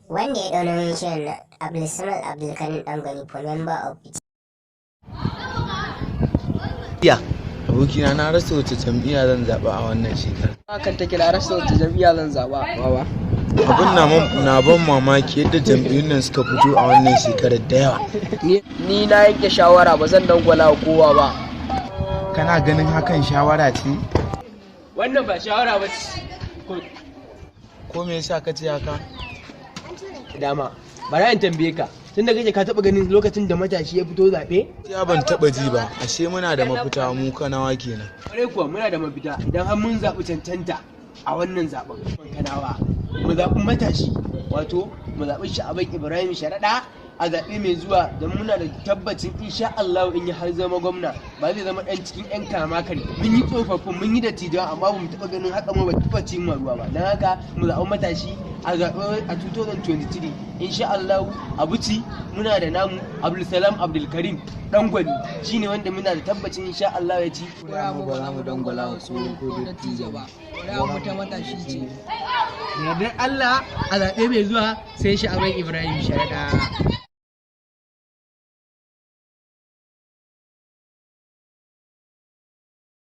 Wanda ya ɗau nauyin shirin, Abdulsamad Abdulkarim Ɗangwani, for member of Ya. Abokina, na rasa wace jam'iyya zan zaɓa a wannan shekarar. Hakan take, na rasa wata jam'iyya zan zaba, baba. Abin na ban mamaki yadda jam'iyyun nan suka fito a wannan shekarar da yawa. Ni na yanke shawara, ba zan dangwala wa kowa ba. Kana ganin hakan shawara ce? Wannan ba shawara ba ce. Ko me yasa ka ce haka? Dama bara in tambaye ka, tunda kake ka taba ganin lokacin da matashi ya fito zaɓe? Ya ban taɓa ji ba, ashe muna da mafita mu Kanawa kenan. Kwarai kuwa, muna da mafita idan har mun zaɓi cancanta a wannan zaɓen. Kanawa, mu zaɓi matashi, wato mu zaɓi Sha'aban Ibrahim Sharaɗa a zaɓe mai zuwa, don muna da tabbacin insha Allah in ya har zama gwamna, ba zai zama ɗan cikin 'yan kama karya. Mun yi tsofaffin, mun yi dattijawa, amma ba mu taɓa ganin haka mu ba taɓa cimma ruwa ba. Don haka mu zaɓi matashi a zaɓe a 2023 insha Allah. A Bichi muna da namu Abdulsalam Abdulkarim Dangwani, shine wanda muna da tabbacin insha Allah ya ci. Mu ba za mu dangwala wa tsoho ko dattijo ba, mu ta matashi ce. Yardar Allah, a zaɓe mai zuwa sai Sha'aban Ibrahim Sharaɗa.